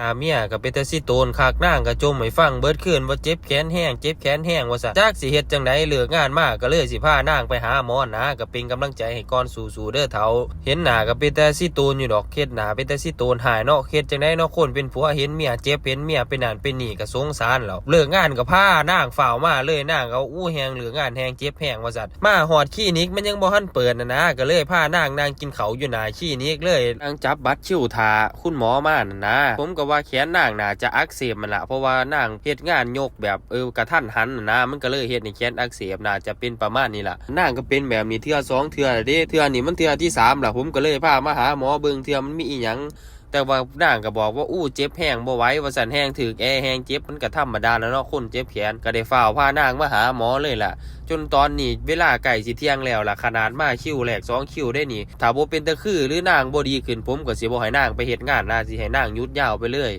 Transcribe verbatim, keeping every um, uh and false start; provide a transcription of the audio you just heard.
หาเมียก็เป็นตาสิโตนคัก นางก็จ่มให้ฟังเบิดคืนว่าเจ็บแขนแฮง เจ็บแขนแฮงว่าซั่น จักสิเฮ็ดจั่งใด เลิกงานมาก็เลยสิพานางไปหาหมอนะ ก็เป็นกำลังใจให้ก่อน สู้ๆเด้อเฒ่า เห็นหน้าก็เป็นตาสิโตนอยู่ดอก เฮ็ดหน้าเป็นตาสิโตนหายเนาะ เฮ็ดจั่งใดเนาะ คนเป็นผัวเห็นเมียเจ็บ เห็นเมียเป็นนั่นเป็นนี่ก็สงสารแหล้ว เลิกงานก็พานางฟ้าวมาเลย นางก็อู้แฮง เลิกงานแฮง เจ็บแฮงว่าซั่น มาฮอดคลินิกมันยังบ่ทันเปิดนะนะ ก็เลยพานางนั่งกินข้าวอยู่หน้าคลินิกเลย นั่งจับบัตรคิวท่าคุณหมอมานะนะ ผมก็ว่าแขนนางน่าจะอักเสบมันละ เพราะว่านางเฮ็ดงานยกแบบ เออ กะทันหันนะนะ มันก็เลยเฮ็ดให้แขนอักเสบ น่าจะเป็นประมาณนี้ล่ะ นางก็เป็นแบบนี้เทื่อสองเทื่อแล้วเด้ เทื่อนี้มันเทื่อที่สามล่ะ ผมก็เลยพามาหาหมอเบิ่ง เทื่อมันมีอีหยัง แต่ว่านางก็บอกว่า อู้ เจ็บแฮง บ่ไหวว่าซั่น แฮงถืกแอ แฮงเจ็บ มันก็ธรรมดาแล้วเนาะ คนเจ็บแขน ก็ได้ฟ้าวพานางมาหาหมอเลยล่ะ จนตอนนี้เวลาใกล้สิเที่ยงแล้วล่ะ ขนาดมาคิวแรกสองคิวได้นี่ ถ้าบ่เป็นตะคือหรือนางบ่ดีขึ้น ผมก็สิบ่ให้นางไปเฮ็ดงานนะ สิให้นางหยุดยาวไปเลย